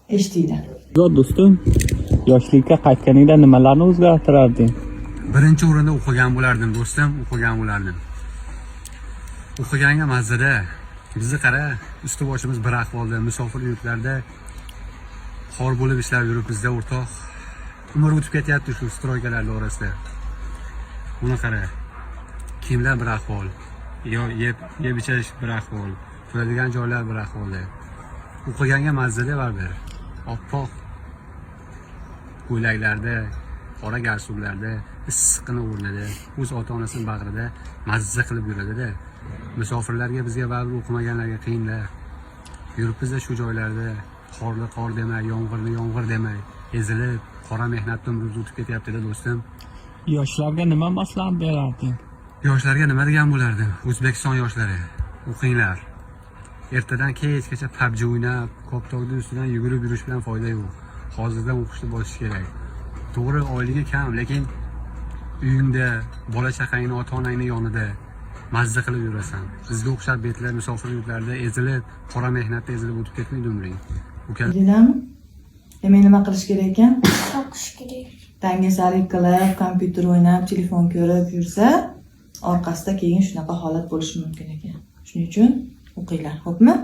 Eshitdinglar. Zo'r, do'stim, yoshlikka qaytganingda nimalarni o'zgartirarding? Birinchi o'rinda o'qigan bo'lardim, do'stim, o'qigan bo'lardim. O'qiganga mazada. Bizni qara, usti boshimiz bir ahvolda, musofir yurtlarda xor bo'lib ishlab yuribmizda, o'rtoq. Umr o'tib ketyapti shu стройка larni orasida. Uni qara, kiyimlar bir ahvol, yo yeb yeb ichish bir ahvol, turadigan joylar bir ahvolda. O'qiganga mazada baribir. Oppoq ko'ylaklarda, qora galstuklarda, issiqqina o'rnida, o'z ota onasini bag'rida mazza qilib yuradida. Musofirlarga, bizga baribir, o'qimaganlarga qiyinda. Yuribmiz shu joylarda, qorni qor demay, yomg'irni yomg'ir demay, ezilib, qora mehnatda umrimiz o'tib ketyapti-da, do'stim. Yoshlarga nima maslahat berarding? Yoshlarga nima degan bo'lardim? O'zbekiston yoshlari, o'qinglar. Ertadan kechgacha PUBG o'ynab, koptokni ustidan yugurib yurish bilan foyda yo'q. Hozirdan o'qishni boshish kerak. To'g'ri, oyligi kam, lekin uyingda bola chaqangni, ota onangni yonida mazza qilib yurasan. Bizga o'xshab betlar musofir yurtlarda ezilib, qora mehnatda ezilib o'tib ketmaydi umring, uka. Bildinglarmi? Demak, nima qilish kerak ekan? O'qish kerak. Dangasalik qilib, kompyuter o'ynab, telefon ko'rib yursa, orqasida keyin shunaqa holat bo'lishi mumkin ekan. Shuning uchun o'qinglar, xo'pmi?